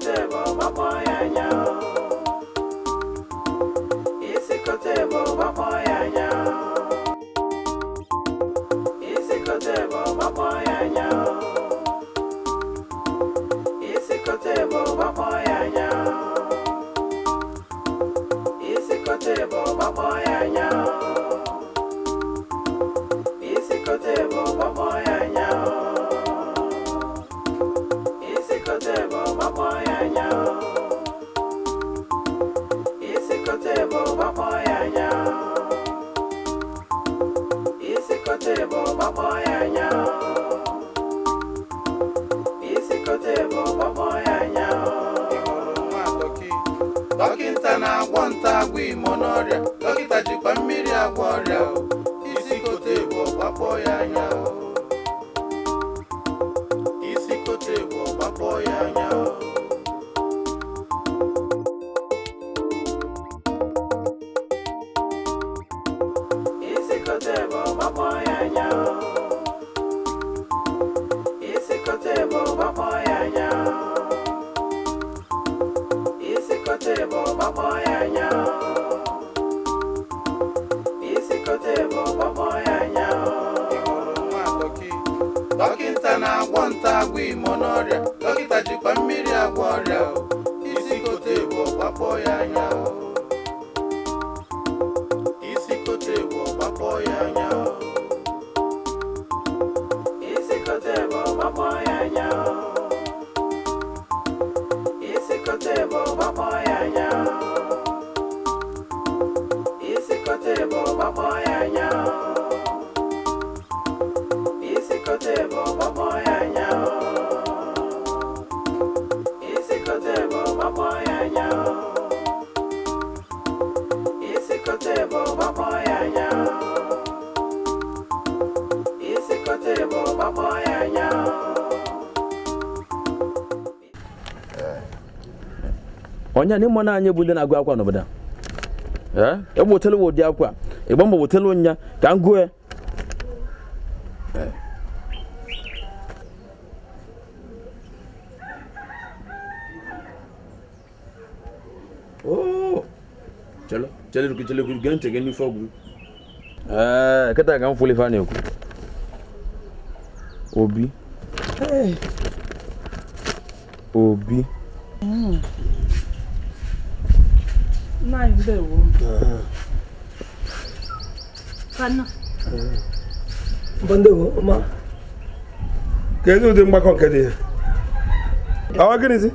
Isi kote bụ gbakpọ ya anya. Isi kote bụ gbakpọ ya anya. Isi kote bụ gbakpọ ya anya. Isi kote bụ gbakpọ ya anya. Isi kote bụ gbakpọ ya anya. Isi kote bụ gbakpọ ya anya. Isi kote bụ gbakpọ ya anya. Isi kote bụ gbakpọ ya anya. Isi kote bụ gbakpọ ya anya. Isi kote bụ gbakpọ ya anya. Ị hụrụ nwa dọkịta na-agwọ nta agwọ imo n'ọrịa. Dọkịta jikwa mmiri agwọ ọrịa o. Isi kote bụ ọgbakpọ ya anya o. Isi kote bụ ọgbakpọ ya anya o. Isi kote bụ gbakpọ ya anya. Isi kote bụ gbakpọ ya anya. Isi kote bụ gbakpọ ya anya. Isi kote bụ gbakpọ ya anya. Ị hụrụ nwa dọkịta na-agwọ nta agwọ imo n'ọrịa. Dọkịta jikwa mmiri agwọ ọrịa o. Isi kote bụ ọgbakpọ ya anya o. Isi kote bụ ọgbakpọ ya anya o. Isi kote bụ gbakpọ ya anya. Isi kote bụ gbakpọ ya anya. Isi kote bụ gbakpọ ya anya. Isi kote bụ gbakpọ ya anya. Isi kote bụ gbakpọ ya anya. Isi kote bụ gbakpọ ya anya. Isi kote bụ gbakpọ ya anya. Onye na ịma na anyị bụ ndị na-agụ akwụkwọ n'obodo a. Ee, egbotela ụdị akwụkwọ a, ịgba mbọ wetelu nya ka m gụọ ya. Oo. Chelo, chelo, chelo, gee ntị gị n'ife ọgwụ. Ee, kịta ka m fụlụ ife a na-ekwu. Obi. Obi. Nna anyị, ndewo. Kano. Mbọ, ndewo ma. Kedu ụdị mgbakọ nke dị ya? Ọ gịnịzi?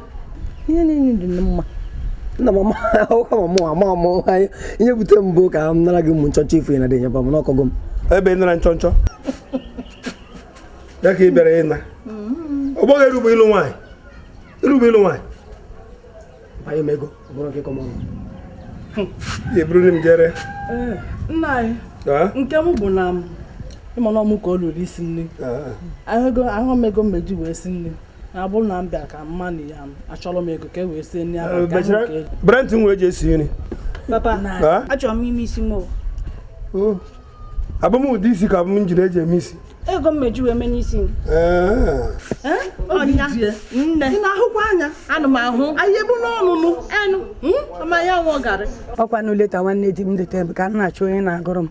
Ihe niile dị mma. Nna m, akwụkwọ ma mụ ama m ihe bute mbụ ka m nara gị ụmụ nchọnchọ ifu na dị nyeba m n'ọkọgọ m. Ebe ị nara nchọnchọ ya ka ị bịara ịna ọgbọghọ. Erube ịlụ nwaanyị, erube ịlụ nwaanyị. Banye m ego ọ bụrụ nke kọmọn. Ya eburu m jere. Ee, nna anyị. Ah? Nke m bụ na m ịma na ọmụ ka o luru isi nri. Ahụ ahụ m ego mmeji wee si nri na bụrụ na m bịa ka mma na ya achọrọ m ego ka e wee sie nri ahụ ka ahụ ka e- Brent nwe eji esi nri. Papa, Ah? achọrọ m ime isi m o. Oh. Abụ m ụdị isi ka abụ m njiri eji eme isi. Ego mmeji wee mee n'isi m. Ah. Obi Ọnya. die. Nne. Ị na-ahụkwa anya? Anụ m ahụ. Anyị ebu n'ọnụnụ. Enu. Ama ya nwụọ garị. Ọkwa na leta nwanne di m detere m ka m na-achọ onye na-agụrụ m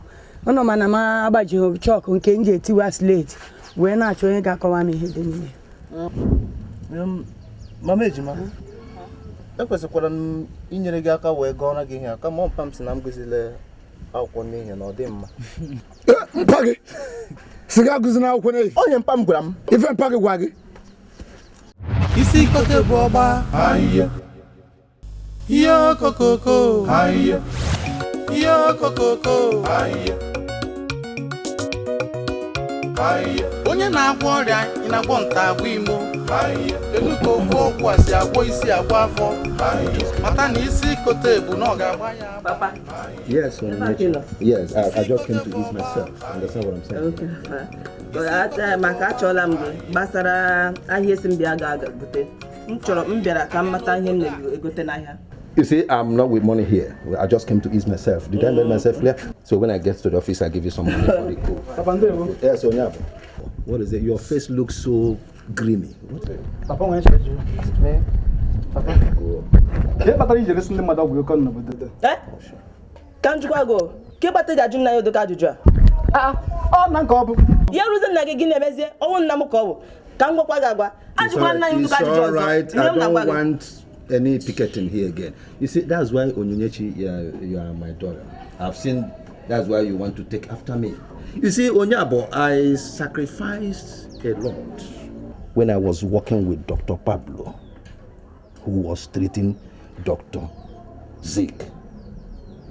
ụnụ, mana m agbajighị chọkụ nke m ji etiwa slate wee na-achọ onye ga-akọwa m ihe dị n'ime. Mama ejima, ekwesịkwara m inyere gị aka wee gụọrọ gị ihe a, kama ọ mpa m si na m gụzile akwụkwọ n'ihi na ọ dị mma. Mpa gị si gị agụzi n'akwụkwọ n'efu? Onye mpa m gwara m. Ife mpa gị gwa gị? Isi kote bụ ọgba ihe okokoko, ihe okokoko. Onye na-agwọ ọrịa, ị na-agwọ nta agwọ imo. Kedu ka ofu ọgwụ a si agwọ isi, agwọ afọ? Mata na isi kote bụ na ọ ga-agba ya agba. Papa. Yes, Onyinyechi. Yes, I just came to ease myself. Understand what I'm saying? Okay. Maka achọọla m gị gbasara ahịa esi m bịa ga-gote. M chọrọ m bịara ka m mata ihe m na-egote n'ahịa. You see, I'm not with money here. I just came to ease myself. Did I make myself clear? So when I get to the office, I give you some money for the cool. Papa, ndewo. Yes, Onyabo. What is it? Your face looks so grimy. What? Papa nwere ncheju. Ka kpatara iji eresi ndị mmadụ ọgwụ oke ọnụ n'obodo? Ka m jụkwa gị, ka ịkpata ji ajụ nna ya ụdịka ajụjụ a? Ọ na nke ọ bụ. Ya rụzie nna gị, gị na-emezie ọnwụ nna m ka ọ bụ. Ka m gwakwa gị agwa. Ajụkwa nna ya ụdịka It's ajụjụ all ọzọ. right. Ihe I m na-agwa don't gị. want any picketing here again. You see, that's why Onyinyechi, you are my daughter. I've seen that's why you want to take after me. You see, Onyabo, I sacrificed a lot when I was working with Dr. Pablo, who was treating Dr. Zeke.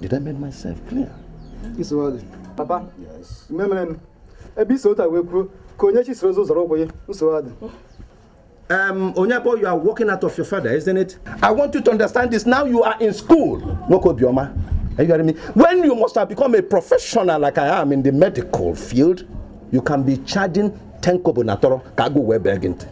Did I make myself clear? Nsogbu adị. Papa, ime mere m. Ebe isi otu a wee kwuo ka Onyechi soro ụzọ zọrọ ụkwụ ya, nsogbu adị. Onyabo, you are walking out of your father, isn't it? I want you to understand this. Now you are in school. Nwoke Obioma. Are you hearing me? When you must have become a professional like I am in the medical field, you can be charging 10 kobo na toro ka go wee beg ntị.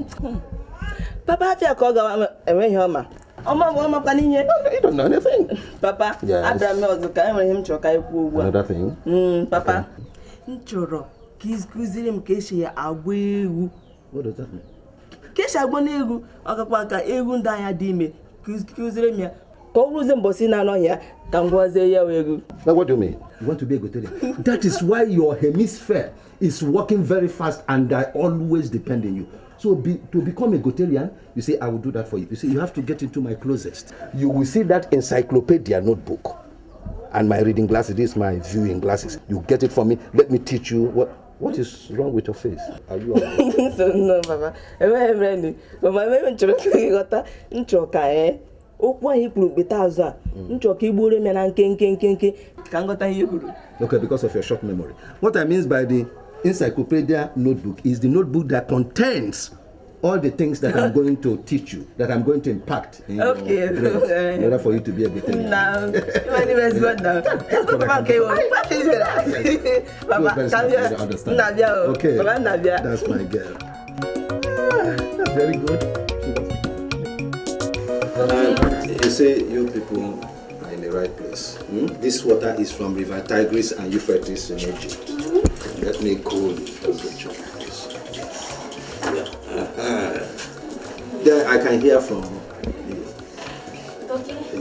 Papa, afịa ka ọ gawa enweghị ọma. Ọma bụ ọmakwa n'ihe. You don't know anything. Papa, Yes. abịara m ọzọ ka enwere ihe m chọrọ ka anyị kwuo ugbu a. Another thing. Papa, m chọrọ ka ị kụziri m ka esi agba egwu. What does that mean? Ka esi agba n'egwu, ọkakwa ka egwu ndị anya dị ime, kụziri m ya. Ka ọ rụzie mbọsị na-anọghị ya, ka m gwazie ya egwu. Now, what do you mean? You want to be a Goterian? That is why your hemisphere is working very fast and I always depend on you. So to become a Goterian, you say, I will do that for you. You see, you have to get into my closet. You will see that encyclopedia notebook and my reading glasses. This is my viewing glasses. You get it for me. Let me teach you what is wrong with your face. Are you all right? So, no, papa. Enweghị m reni. Mama, enweghị m chọrọ ka ị ghọta. M chọrọ ka okwu anyị kwuru mkpeta azụ a, m chọrọ ka ị gbuoro m ya na nkenke nkenke ka m ghọta ihe i kwuru. Okay, because of your short memory. What I mean by the encyclopedia notebook is the notebook that contains all the things that I'm going to teach you, that I'm going to impact in your brains, in order for you to be a better. Na, ịma n'ime ezigbo nna m. Ezigbo papa nke iwu. Papa, ka m bịa. Nna bịa o. Okay. Papa, nna bịa. That's my girl. That's very good. You say you people are in the right place. This water is from River Tigris and Euphrates in Egypt. Let me cool the temperature, please. Yeah. Then I can hear from you.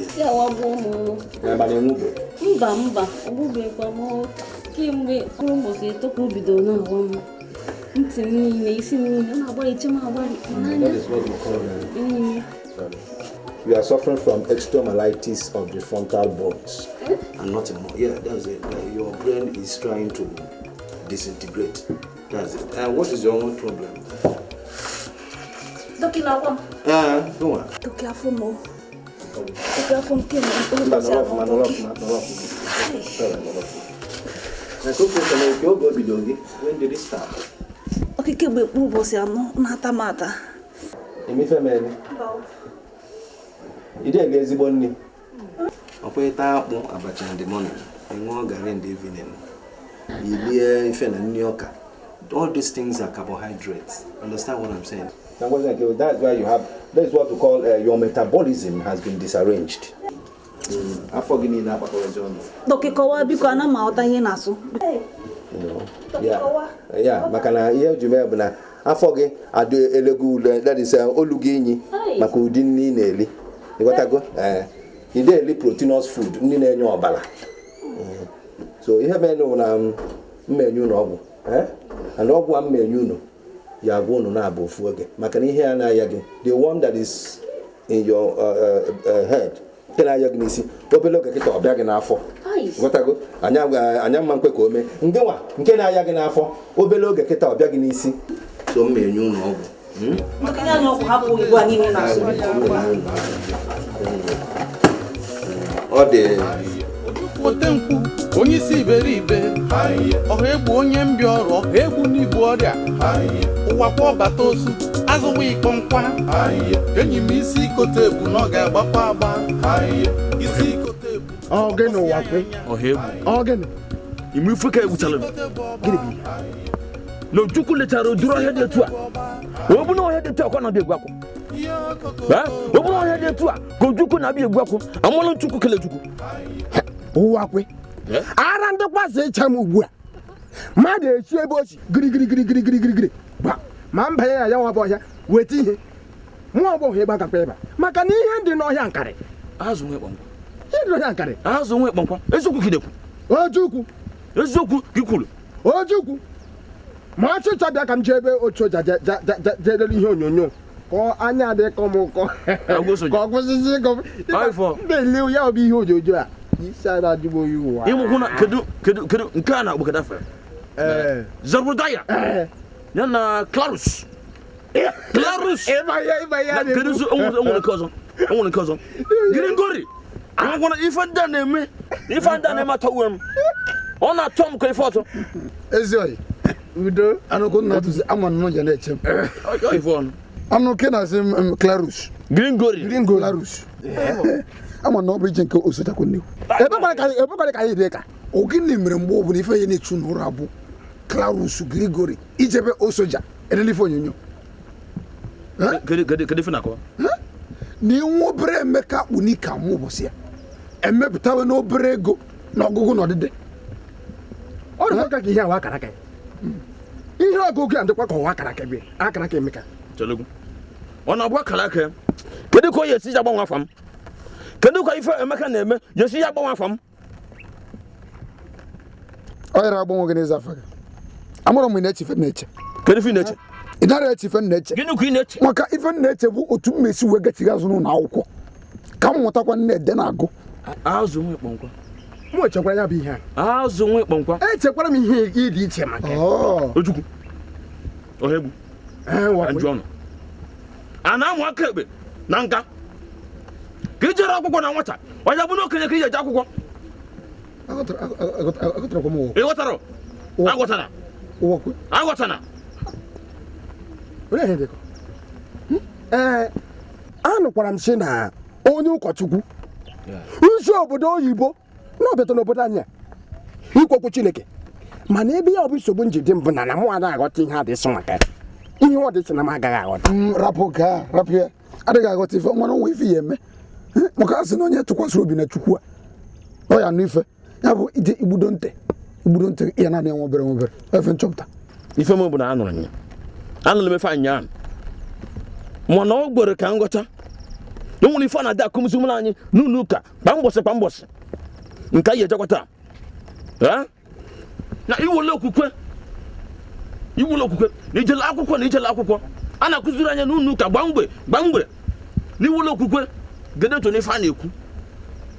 Si awagbuo m o. Mba mba, ọgbụbeghịkwa m o. Kemgbe mkpụrụ ụbọchị 3 ka o bidoro na-awa m. Ntị m niile, isi m niile, ọ na-agbalị m agbalị. That is what we call sorry. You are suffering from extomalitis of the frontal bones and nothing more. Yeah, that's it. Your brain is trying to disintegrate. That's it. And what is your own problem? Dọkịta agwa m. Go on. Dọkịta afọ m o. Dọkịta afọ m kemgbe mkpụrụ ụbọchị abụọ dọkịta. When did it start? Okike kemgbe mkpụrụ ụbọchị 4 na-ata m ata. Emife mere. Ị dịghị ezigbo nne. Ọkwa ịta akpụ abacha in the morning, ị ṅụọ garri in the evening, i lie ife na nri ọka. All these things are carbohydrates. Understand what I'm saying? That's why you have, that's what we call your metabolism has been disarranged. Afọ gị niile akpakọrọzi ọnụ. Dọkịta kọwaa biko, ana m aghọta ihe ị na-asụ. Yeah, maka na ihe o ji mee bụ na afọ gị adị elego ule, that is olu gị inyi maka ụdị nri ị na-eri. Ịghọtago? Ị na-eri proteinous food, nri na-enye ọbara. So ihe mere na m menye unu ọgwụ, and ọgwụ a m menye unu ya agwa unu na-abụ ofu oge maka na ihe a na-aya gị, the one that is in your head, nke na-aya gị n'isi, obere oge kịta ọ bịa gị n'afọ. Ịghọtago? Anya mma nkwe ka o mee ndị nwa nke na-aya gị n'afọ, obere oge kịta ọ bịa gị n'isi. So m menye unu ọgwụ. Dọkịta anyị ọgwụ hapụ Igbo a niile na-asụ. Ọ dị ote nkwụ onye isi iberibe ọha egbu onye mbịa ọrụ ọha egbu n'ibu ọrịa ụwa kwa ọbata osu azụwa ịkpọ nkwa enyi m isi ikote ebu na ọ ga-agbakwa agba isi ikote ebu. Ọ gịnị ụwa kwe? Ọha egbu. Ọ gịnị? Ime ife ka egwuchala m. Gịnị bụ ihe? Na Ojukwu lechara ụdịrị ọhịa dị etu a. Ọ bụ na ọhịa dị etu a ka ọ na-abịa egwu akwụ. Ọ bụ na ọhịa dị etu a ka Ojukwu na-abịa egwu akwụ. Amụrụ Chukwu kele Chukwu. Ụwa kwe. Ara ndị kwasị ịcha m ugbu a. Mmadụ echi ebe ochi girigirigirigirigirigiri. Gba ma m banye na ya nwa bụ ọhịa weta ihe. Mụ agbọghọ ịgba gakwa ịba maka na ihe dị n'ọhịa nkarị. Azụ nwe kpọmkwam. Ihe dị n'ọhịa nkarị. Azụ nwe kpọmkwam. Eziokwu ka ị na-ekwu. Ojukwu. Eziokwu ka ị kwuru. Ojukwu. Ma ọchịchọ bịa ka m jee ebe otu ụja jee lere ihe onyonyo. Ka anya dị kọ m ụkọ. Ka ọ kwụsịsị ịkọ m. Na-ele ya ọ bụ ihe onyonyo a. Isi a na-adịgbo oyi ụwa. Ịmụkwụ na kedu kedu kedu nke a na-akpọ kedu afọ ya? Zebrudaya. Ya na Clarus. Clarus. Kedu so onwere nke ọzọ. Onwere nke ọzọ. Gringori. Ịmụkwụ na ife ndị a na-eme. Ife ndị a na-eme atọgbu m. Ọ na-atọ m ka ife ọtọ. Ezi oyi. Udo. Anụkụ nna tụzi ama nnụ ja na-eche m. Ife ọnụ. Anụ ke na-asị m Clarus. Gringori. Gringori. Clarus. Ama na ọ bụ ije nke osotakwu n'ihu. Ebekwara ka anyị dị ka. O gịnị mere mgbe ọbụla ife ya na-echu n'ụra bụ Clarus Grigori ijebe osoja elele ife onyonyo. Kedu ife na-akọwa? Na inwe obere Emeka akpụ n'ike amụ ụbọchị ya. Emepụtawe n'obere ego na ọgụgụ na ọdịdị. Ọ dị ka ihe awa akara aka. Ihe ọgụgụ a dịkwa ka ọwa akara aka ebe akara aka Emeka. Chelugwu. Ọ na-abụ akara aka ya. Kedu ka o esi agbanwe afa m? Kedu ka ife Emeka na-eme ya esi agbanwe afa m? Ọ yara agbanwe gị n'ịza afa gị. Amụrụ m na-eche ife na-eche. Kedu ife ị na-eche? Ị nara eche ife na-eche. Gịnị ka ị na-eche? Maka ife na-eche bụ otu m esi wee gachighị azụ n'ụlọ akwụkwọ. Ka m mụtakwa nne ede na-agụ. Azụ nwe kpọmkwam. Mụ echekwara ya bụ ihe a. Azụ nwe kpọmkwam. Echekwara m ihe ịdị iche maka ya. Ojukwu. Ọha egbu. Njụ ọnụ. A na-amụ aka ekpe na nka. Ka i jere akwụkwọ na nwata, onye bụ n'okenye ka i eje akwụkwọ. Ị ghọtara? Aghọtara. Aghọtara. Olee ihe dịkọ? Ee, anụkwara m sị na onye ụkọchukwu nsi obodo oyibo na ọbịata n'obodo anyị ikwu okwu Chineke mana ebe ya ọ bụ nsogbu njide mbụ na na mụ anaghị aghọta ihe adịsị maka ihe ọ dịsị na m agaghị aghọta. Rapụ ka rapụ ya adịghị aghọta ife nwere onwe ife ya eme maka a sị na onye tụkwasịrị obi na Chukwu a ọ ya nụ ife ya bụ ije igbudo ntị ya naanị enwe obere obere efe nchọpụta. Ife m bụ na anụrụ ya anụrụ m efe anya mana ọ gwere ka nghọta na nwere ife a na-adị akụmzi ụmụ anyị n'ụlọ ụka kwa mbọsị kwa mbọsị nke anyị ejekwa taa na iwele okwukwe na ijele akwụkwọ na ijele akwụkwọ a na-akụziri anya n'ụlọ ụka gba mgbe na iwele okwukwe gedeto n'ife a na-ekwu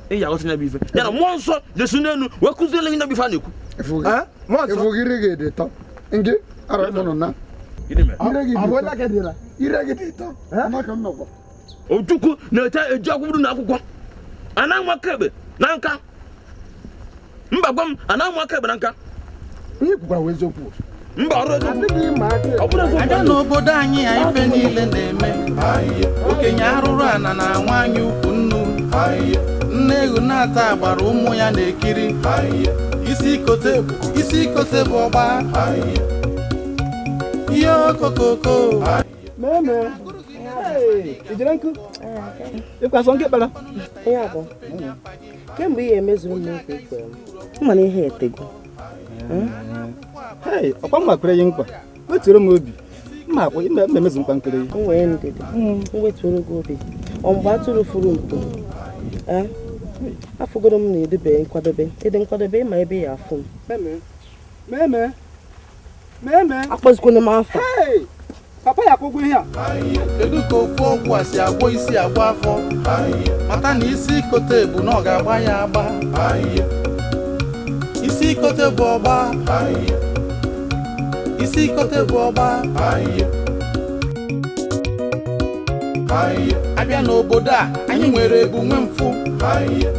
ị aghọta ya bụ ife ya na mmụọ nsọ jesu n'elu wee kụziele anyị na bụ ife a na-ekwu. Ojukwu na-ete eji akwụkwọ na akwụkwọ a na-amụ aka ekpe na nka mba gwa m a na-amụ aka ekpe na nka. Ihe kwukwara wụ eziokwu. Mba ọrụ eziokwu. Abịa n'obodo anyị a ife niile na-eme okenye arụrụ ana na nwaanyị ukwu nnu nne ewu na-ata agbara ụmụ ya na-ekiri isi ikote bụ ọgba ihe okokoko. Meme. Ijere nkụ? Ịkwa nke kpara? Ya bụ. Kemgbe ihe emezuru m nkwa ikwere m, mana ihe etego. Hey, ọkwa m makwere ya nkwa. Wetuoro m obi. Mma akwa ime emezu nkwa nkwere ya. M nwere ndidi. M wetuoro gị obi. Ọ mgbe atụrụ furu mkpu. Afụgoro m na edebe nkwadobe. Ịdị nkwadobe ịma ebe ya afụ m. Meme. Meme. Meme. Akpọzikwana m afa. Hey! Papa ya akwụgwọ ihe a. Kedu ka ofu ọgwụ a si agwọ isi agwọ afọ mata na isi ikote bụ na ọ ga-agba ya agba isi ikote bụ ọgba isi ikote bụ ọgba abịa n'obodo a anyị nwere ebu nwe mfụ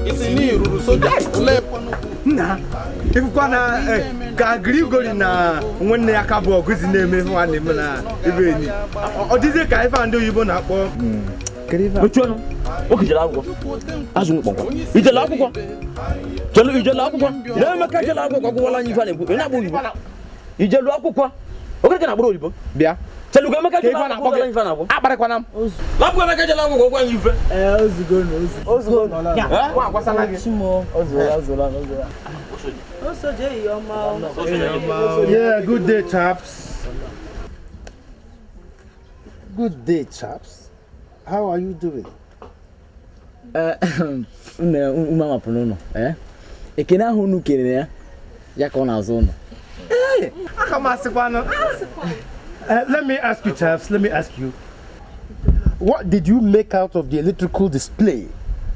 isi na iruru soja ole nna ifukwa na ka Grigori na nwanne ya ka bụ ọgụzi na-eme nwanne m na ebe enyi ọ dịzie ka ife ndị oyibo na-akpọ Ochuonu oke jere akwụkwọ azụ mkpọnkwa ijele akwụkwọ chelu ijele akwụkwọ na-emeka ijele akwụkwọ gwụwala anyị ife a na-ekwu ị na-akpọ oyibo ijelu akwụkwọ okereke na-akpọrọ oyibo bịa chelu ka Emeka jele akwụkwọ gwụwala anyị ife a na-akpọ akparịkwana m lapụ Emeka jele akwụkwọ gwa anyị ife ozugo na ozugo nwa agwasala gị ozuola ozuola. Yeah, good day, chaps. Good day, chaps. How are you doing? Nne ume amapụ n'ụlọ. Ekene ahụ unu kelere ya, ya ka ọ na-azụ ụlọ. Aka m asịkwanụ. Let me ask you, chaps, let me ask you. What did you make out of the electrical display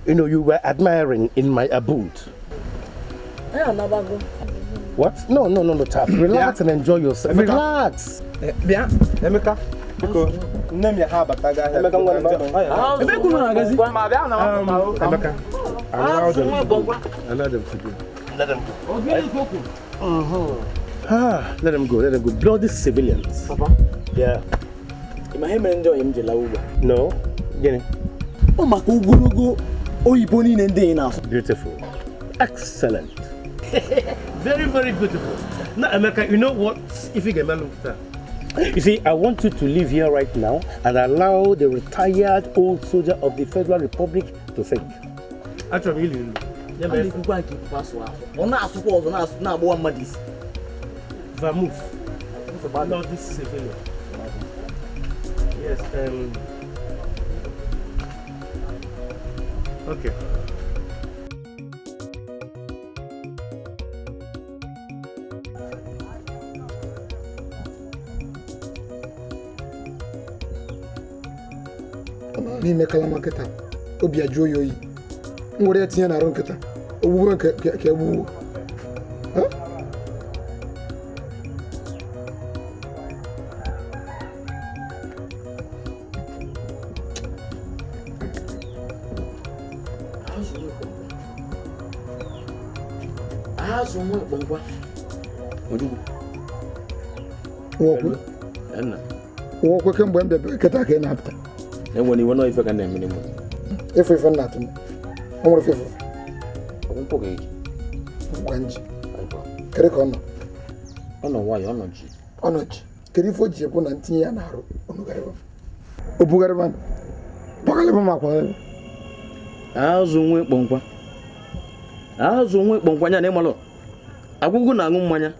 you were admiring in my abode? What? No, chaps. Relax and enjoy yourself. Emeka. Relax. Bịa, Emeka. Biko, nne m ya ha abatago ahịa. Emeka, ngwa na Ebe kwuru na agazi. Ma bịa na Emeka, allow them to go. Allow them to go. Let them go. Ah, let them go. Let them go. Bloody civilians. Papa? Yeah. Ị ma ihe mere ndị ọyị m ji lawa ugbu a? No. Gịnị? Ọ maka ogologo oyibo niile ndị ị na-asụ. Beautiful. Excellent. Very, very beautiful. Now, Emeka, you know what? If you get You see, I want you to leave here right now and allow the retired old soldier of the Federal Republic to think. Actually, Ọ na-ekwukwa nke ikuku asụ afọ. Ọ na-asụkwa ọzọ na-agbụwa mmadụ isi. Vermouth. Not this civilian. Yes, okay. N'ime kalama nkịta, obi ajụọ ya oyi. M were ya tinye n'arụ nkịta, ogbugbo nke ka egbugbo. Azụ nwa ịkpọnkwa. Ojukwu. Nwokwe. Nwokwe kemgbe m bịara kịta ka ị na-apụta. Enwere iwe nọ ife ka na-emere m. Ife ife na-atụ m. O nwere ife ife. Ọgwụkwọ ga-eji. Ngwa nji. Kedu ka ọ nọ? Ọ nọ nwayọ, ọ nọ ji. Ọ nọ ji. Kedu ife o ji ekwu na ntinye ya n'arụ onugharịba m? O bugharịba m. Kpọgharịba m akwagharịba. Azụ nwa ịkpọnkwa. Azụ nwa ịkpọnkwa nya na ịmalụ. Agwụgwụ na-aṅụ mmanya.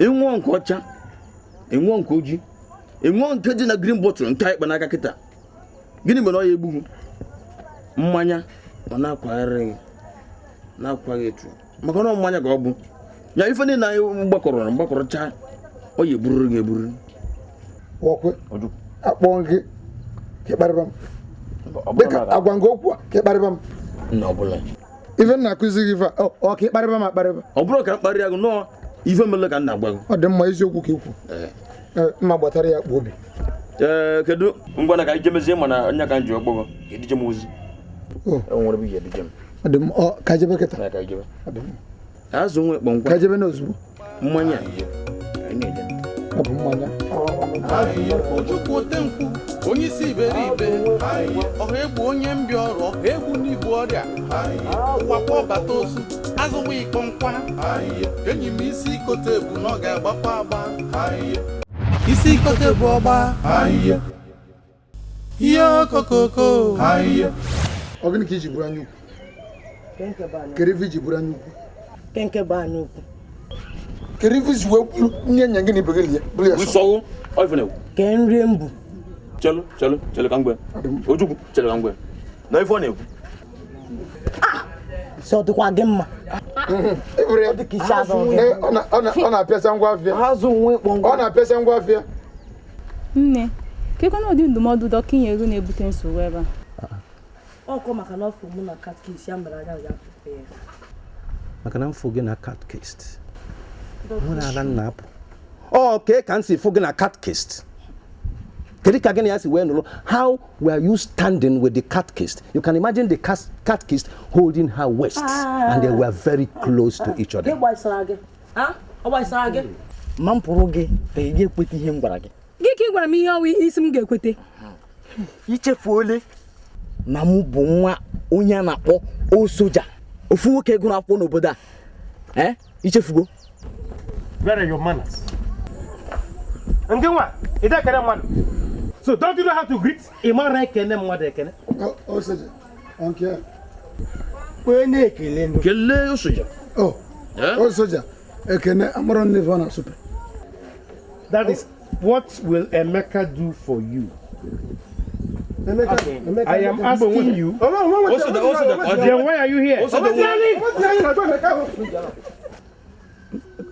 Ịṅụọ nke ọcha, ịṅụọ nke ojii, ịṅụọ nke dị na green bottle nke anyị kpa n'aka kịta. Gịnị mere ọ ya egbughu? Mmanya ọ na-akwagharị na-akwaghị etu maka na mmanya ka ọ bụ. Ya ife niile anyị gbakọrọ mgbakọrọcha ọ ya ebururu gị ebururu. Nwokwe, akpọọ gị ka ịkparịba m. Dịka agwa gị okwu a ka ịkparịba m. Nna ọbụla. Ife m na-akụzi gị ife a, ọ ka ịkparịba m akparịba. Ọ bụrụ ka mkparị agụ nọọ ife mere ka m na-agwa gị. Ọ dị mma eziokwu ka ikwu. Mma gbatara ya akpa obi. Ee, kedu ngwa na ka anyị jemezie mana onye ka m ji ọkpọgọ ka edije m ozi. Enwere bụ ihe edije m. Ọ dị mma, ọ ka jebe kịta. Ka jebe. Azụ nwa ịkpọnkwa. Ka jebe n'ozugbo. Mmanya. Anyị na-eje. Ọ bụ mmanya. Ojukwu otenkwụ, onye isi iberibe, ọha egbu onye mbịa ọrụ, ọha egbu n'ibu ọrịa, ụwa kwa ọbata ozu, azụwa ịkpọnkwa, enyi m isi ikote bụ na ọ ga-agbakwa agba. Isi ikote bụ ọgba, ihe okokoko. Ọ gịnị ka iji buru anya ukwu? Kedu ife iji buru anya ukwu? Kenke bụ anya ukwu. Kedu ife iji wee kwuru nye nya gị na ibe gị lie bụrụ ya sọ? Ke nri mbụ. Chelu, chelu, chelu ka mgbe. Ojukwu, chelu ka mgbe. Na ife ọ na-ekwu. Sị ọ dịkwa gị mma. Ọ na-apịasa ngwa afịa. Ọ na-apịasa ngwa afịa. Nne, kekwana ụdị ndụmọdụ dọkịta ego na-ebute nsogbu ebe a? Ọkọ maka na ọfụ mụ na katkist ya mere anya ya pụta ya. Maka na mfụ gị na katkist. Nwere ala nna apụ. Ọ kee ka m si fụ gị na katkist. Kedu ka gị na ya si wee nụrụ? How were you standing with the catechist? You can imagine the catechist holding her waist, and they were very close to each other. Ma m pụrụ gị ka ị ga-ekweta ihe m gwara gị. Gị ka ị gwara m ihe ọwụ isi m ga-ekwete. Ichefuole na mụ bụ nwa onye a na-akpọ osoja, ofu nwoke gụrụ akwụkwọ n'obodo a. Ichefugo. Where are your manners? Ngenwa, ị ekene mmadụ. So don't you know how to greet? Ị mara ekene mmadụ ekene. Osoja, nke Onye ekele ndụ. Kelee osoja. Oh, osoja, ekene amara nne ife ọ na-asụpe. That is, what will Emeka do for you? I am asking you. Then why are you here?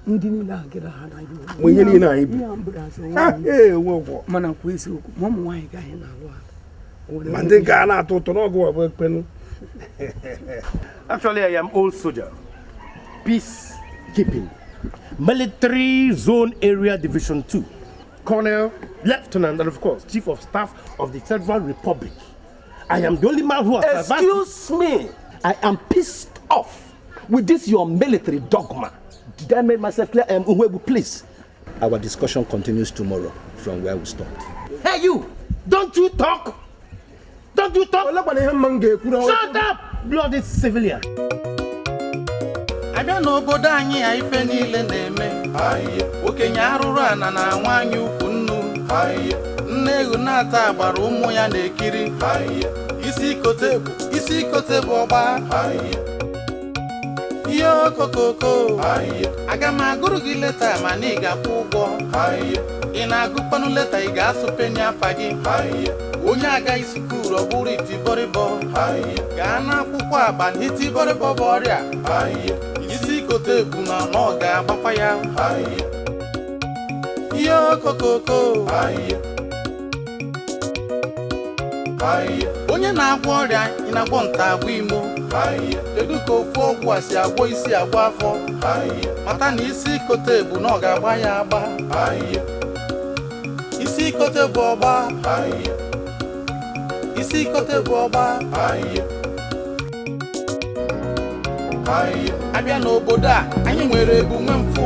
Ndị niile a gịra ha na Mụ ihe niile anyị bụ. Mana kwuo eziokwu ma ụmụ nwaanyị gaghị na-alụ ha. Ma ndị ga na-atụ ụtọ n'ọgụ ọ bụ ekpenu. Actually, I am old soldier. Peacekeeping. Military Zone Area Division 2. Colonel, Lieutenant, and of course, Chief of Staff of the Federal Republic. I am the only man who has survived. Excuse me. I am pissed off with this your military dogma. Did I make myself clear? Unwebu, please. Our discussion continues tomorrow from where we stopped. Hey, you! Don't you talk! Don't you talk! Shut up, bloody civilian! Abịa n'obodo anyị a ife niile na-eme okenye arụrụ ana na nwaanyị ukwu nnu nne ewu na-ata agbara ụmụ ya na-ekiri isi ikote bụ ọgba ihe okokoko aga m agụrụ gị leta mana ị ga-akwụ ụgwọ ị na-agụkwanụ leta ị ga-asụpenye afa gị onye agaghị skuul ọ bụrụ itibọrịbọ gaa n'akwụkwọ agba na itibọrịbọ bụ ọrịa isi kote bụ na ọ ga-agbakwa ya ihe okokoko onye na-agwọ ọrịa ị na-agwọ nta agwọ imo kedu ka ofu ọgwụ a si agwọ isi agwọ afọ mata na isi kote bụ na ọ ga-agba ya agba isi kote bụ ọgba isi kote bụ ọgba abịa n'obodo a anyị nwere ebumwe mfụ.